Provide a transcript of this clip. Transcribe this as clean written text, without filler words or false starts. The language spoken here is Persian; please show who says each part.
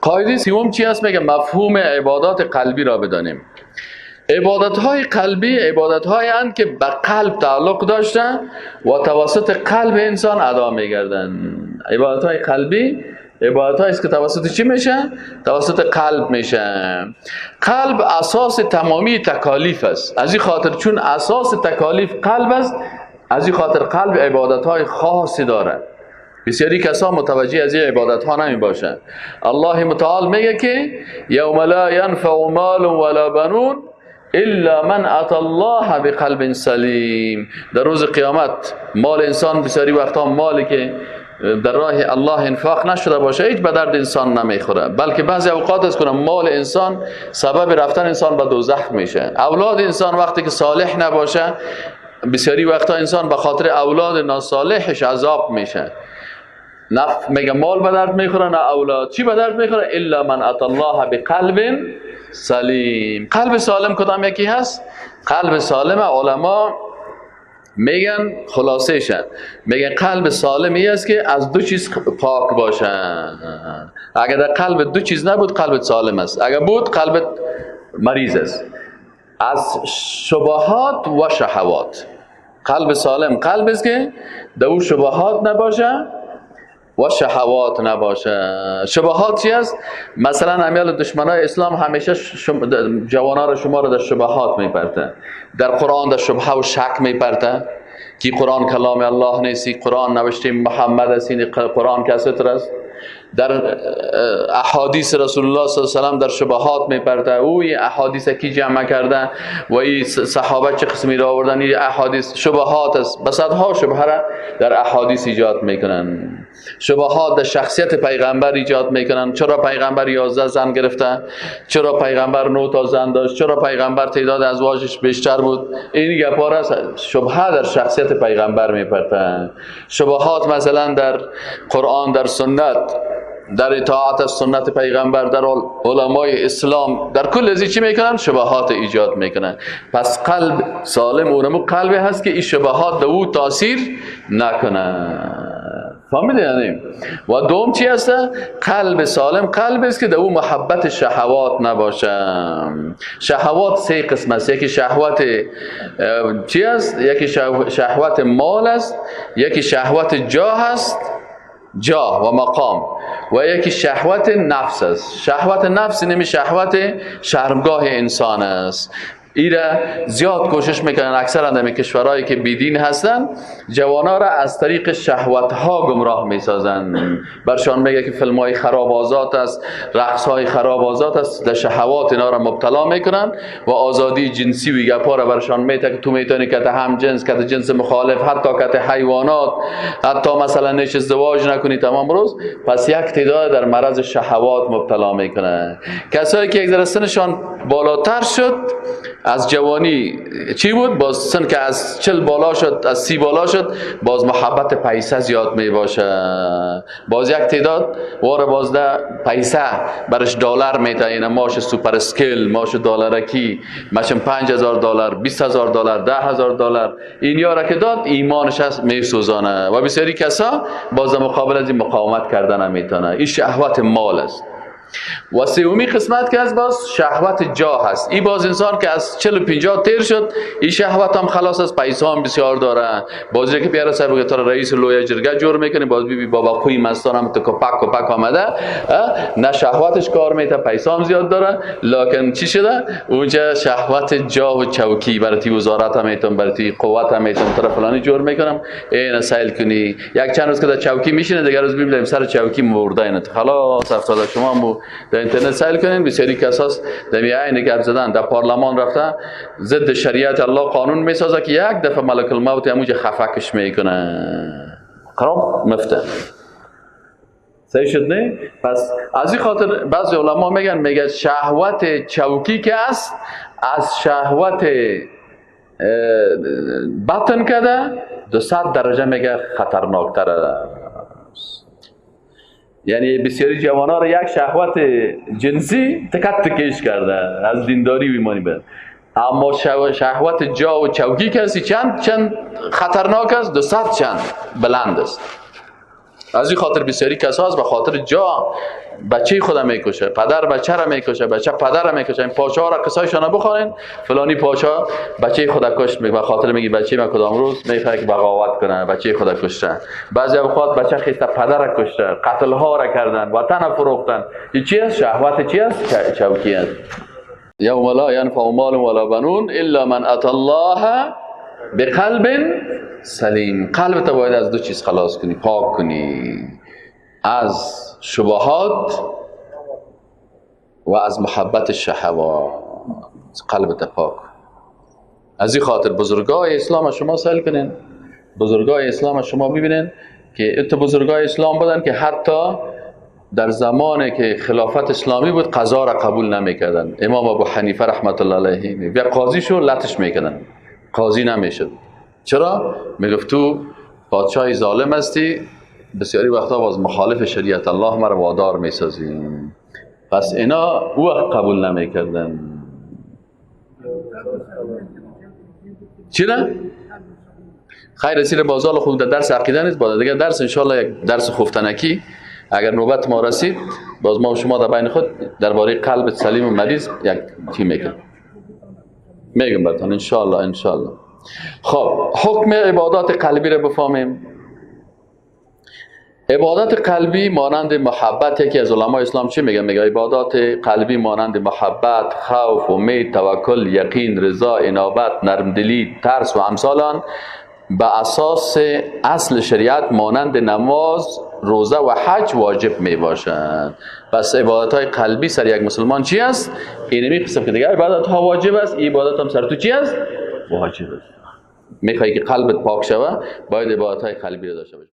Speaker 1: قاعده سوم چی هست؟ میگه مفهوم عبادات قلبی را بدانیم. عبادت های قلبی عبادت های اند که به قلب تعلق داشته و توسط قلب انسان ادا میگردن. عبادت های قلبی عبادت هایی است که توسط چی میشه؟ توسط قلب میشه. قلب اساس تمامی تکالیف است. از این خاطر چون اساس تکالیف قلب است، از این خاطر قلب عبادت های خاصی داره. بسیاری کسا متوجه از این عبادت ها نمی باشند. الله متعال میگه که یوم لا ینفع مال ولا بنون الا من اتى الله بقلب سلیم. در روز قیامت مال انسان بسیاری وقتا مالی که در راه الله انفاق نشده باشه هیچ به درد انسان نمیخوره، بلکه بعضی اوقات است کنه مال انسان سبب رفتن انسان به دوزخ میشه. اولاد انسان وقتی که صالح نباشه، بسیاری وقتا انسان به خاطر اولاد ناصالحش عذاب میشه. نه میگه مال به درد میخوره نه اولاد. چی به درد میخوره؟ الا من اتى الله بقلب سلیم. قلب سالم کدام یکی هست؟ قلب سالم علما میگن خلاصه شد، میگن قلب سالم ای است که از دو چیز پاک باشه. اگر در قلب دو چیز نبود قلب سالم است، اگر بود قلب مریض است. از شبهات و شهوات. قلب سالم قلب است که در او شبهات نباشه و شهوات نباشه. شبهات چی است؟ مثلا امیال دشمنای اسلام همیشه جوانا را شما را در شبهات میپرته، در قرآن در شبهه و شک میپرته که قرآن کلام الله نیست، قرآن نوشته محمد است، قرآن کسر است. در احادیث رسول الله صلی الله علیه و سلم در شبهات میپرته، او این احادیث کی جمع کرده و این صحابه چه قسمی را آوردن، این احادیث شبهات است. به صدها شبهه را در احادیث ایجاد میکنن. شبهات در شخصیت پیغمبر ایجاد میکنن. چرا پیغمبر 11 زن گرفته؟ چرا پیغمبر 9 تا زن داشت؟ چرا پیغمبر تعداد ازواجش بیشتر بود؟ این گپا را شبهه در شخصیت پیغمبر میپرته. شبهات مثلا در قرآن، در سنت، در اطاعت از سنت پیغمبر، در علمای اسلام، در کل ازی چی میکنن؟ شبهات ایجاد میکنن. پس قلب سالم اونمو قلبی هست که این شبهات در او تاثیر نکنه. فهمیده یعنی؟ و دوم چی هست؟ قلب سالم قلب است که در او محبت شهوات نباشه. شهوات سه قسم است. یکی شهوت چی است؟ یکی شهوت مال است، یکی شهوت جاه است، جاه و مقام، و یکی شهوت نفس است. شهوت نفس نمی شهوت شرمگاه انسان است. ایره زیاد کوشش میکنن اکثرا در کشورهایی که بیدین هستن جوانا را از طریق شهوت ها گمراه میسازن. برشان میگه که فیلم های خراب آزاد است، رقص های خراب آزاد است، در شهوات اینا را مبتلا میکنن و آزادی جنسی و گپا را برشان میته که تو میتونی که هم جنس، که جنس مخالف، حتی که حیوانات، حتی مثلا نیش ازدواج نکنی تمام روز. پس یک تعداد در مرض شهوات مبتلا میکنن. کسایی که یک ذره سنشان بالاتر شد از جوانی چی بود؟ باز سن که از 40 بالا شد، از 30 بالا شد، باز محبت پیسه زیاد می باشه. باز یک تعداد واره باز ده پیسه برش دلار میته، اینا ماش super scale، ماش دلارکی، ماشم 5000 دلار، 20000 دلار، 10000 دلار، این یارا که داد ایمانش از میسوزانه و بسیاری کسا باز مقابل از این مقاومت کردن نمیتونه. این شهوت مال است. و سومی قسمت که از باز شهوت جاه هست. این باز انسان که از 40 و 50 تیر شد، این شهوت هم خلاص است، پیسه هم بسیار داره. بازی که پیاره صاحب که تو رئیس لوی جرگه جور میکنی، باز بی بی بابا کوی مستان هم تو کپک کپک آمده، نه شهوتش کار میته، پیسه هم زیاد داره، لکن چی شده؟ اونجا شهوت جاه و چوکی برای تی وزارت هم میتون، برای تی قوت هم میتون، طرف فلانی جور میکنم، این سیل کنی. یک چند روز که در چوکی میشینه، دیگه روز ببینیم سر چوکی مرده، اینه خلاص افتاده. شما در اینترنت سیل کنین، بسیاری کساس در عین گپ زدن در پارلمان رفته ضد شریعت الله قانون میسازه که یک دفعه ملک الموت همونجا خفکش میکنه، خراب مفته. صحیح شد نه؟ پس از این خاطر بعضی علما میگن، میگه شهوت چوکی که است از شهوت بطن کده 200 درجه میگه خطرناکتر است. یعنی بسیاری جوان‌ها را یک شهوت جنسی تکت تکیش کرده از دینداری و ایمانی بده، اما شهوت جا و چوکی کسی چند چند خطرناک است، 200 چند بلند است. از این خاطر بسیاری کسا هست به خاطر جا بچه خودم میکشه، پدر بچه را میکشه، بچه پدر را میکشه. این پاچه ها را قصایشان بخوانین، فلانی پاچا بچه خود کشت، به خاطر میگی بچه من کدام روز میخواد که بغاوت کنه، بچه خود کشته. بعضی اوقات بچه خیسته پدر را کشته، قتل ها را کردن، وطن فروختن. این چی است؟ شهوت چی است؟ چوکی است. یوم لا ینفع مال ولا بنون الا من اتى الله بقلب سلیم. قلب تو باید از دو چیز خلاص کنی، پاک کنی، از شبهات و از محبت شهوات. قلب تو پاک. از این خاطر بزرگای اسلام شما سأل کنین، بزرگای اسلام شما ببینین که ات بزرگای اسلام بودن که حتی در زمانی که خلافت اسلامی بود قضا را قبول نمیکردن. امام ابو حنیفه رحمت الله علیه بیا قاضی شو لطش میکردن، قاضی نمیشد. چرا؟ میگفت تو پادشاه ظالم هستی، بسیاری وقتا باز مخالف شریعت الله مرا وادار میسازیم. پس اینا او وقت قبول نمیکردن. چرا؟ خیر رسید بازال خوب در درس عقیده نیست، بعد دیگه درس انشالله یک درس خفتنکی اگر نوبت ما رسید باز ما و شما در بین خود درباره قلب سلیم و مریض یک چی میکنیم، میگم براتون انشالله انشالله. خب حکم عبادات قلبی رو بفهمیم. عبادات قلبی مانند محبت، یکی از علمای اسلام چی میگه؟ میگه عبادات قلبی مانند محبت، خوف، امید، توکل، یقین، رضا، انابت، نرمدلی، ترس و امثال آن به اساس اصل شریعت مانند نماز، روزه و حج واجب می باشند. پس عبادت های قلبی سر یک مسلمان چی است؟ اینمی قسم که دیگه عبادت ها واجب است، عبادت هم سر تو چی است؟ واجب است. میخوای که قلبت پاک شوه باید عبادت های قلبی را داشته باشی.